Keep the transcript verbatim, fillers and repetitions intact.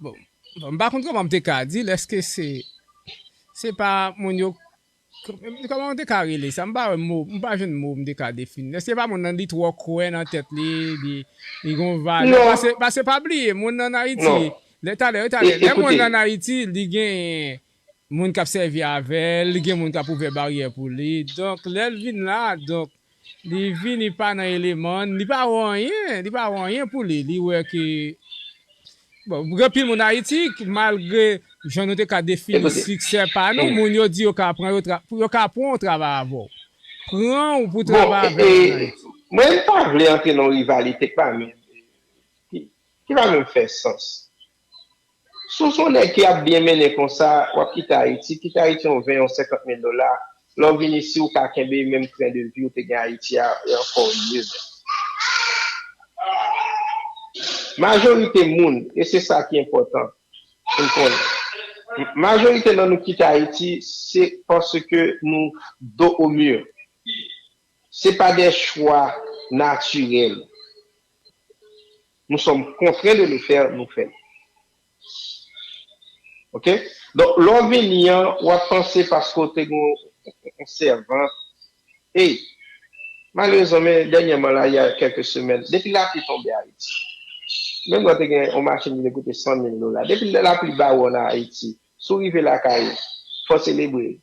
Bon, m pa konn kòman m te ka di l, èske se, se pa moun yo, kòman m te ka rele sa, m pa wè mo, m pa jwenn mo m te ka defini l. Èske pa moun nan li twò kwè nan tèt li, li, li gon valè? Paske, paske pa bliye, moun nan Ayiti, lè talè, talè, lè moun nan Ayiti, li gen moun k ap sèvi avè l, li gen moun k ap ouvè baryè pou li. Donk, lè l vin la, donk, li vini pa nan eleman, li pa wè anyen, li pa wè anyen pou li. Li wè ke, bon, gen anpil moun Ayiti, malgre jan nou te ka defini siksè pa nou, moun yo di yo ka pran, yo, tra, yo ka pran yon travay avè w. Pran w pou travay avè w nan Ayiti. Mwen, m pa vle antre nan rivalite k pa menm, ki, ki pa menm fè sans. Si w se yon nèg ki ap byen mennen konsa, w ap kite Ayiti, kite Ayiti yon ven, yon senkant mil dola, lè w vin isi, w ka kenbe menm tren de vi w te gen Ayiti a, e ankò mye menm. Majorite moun, e se sa ki enpòtan pou n konnen, majorite nan nou kite Ayiti, se paske nou dos au mur. C'est pas des choix naturels. Nous sommes contraints de le faire, nou fè l. Ok? Donk, lè w vini an, w ap panse paske w te gen yon sèvant. E, malerezman, men dènyèman la, il y a quelques semaines, depi lapli tonbe Ayiti, menm lè w te gen yon machin ki te koute san mil dola, depi lapli ba w nan Ayiti, si w rive lakay ou, fò w selebre.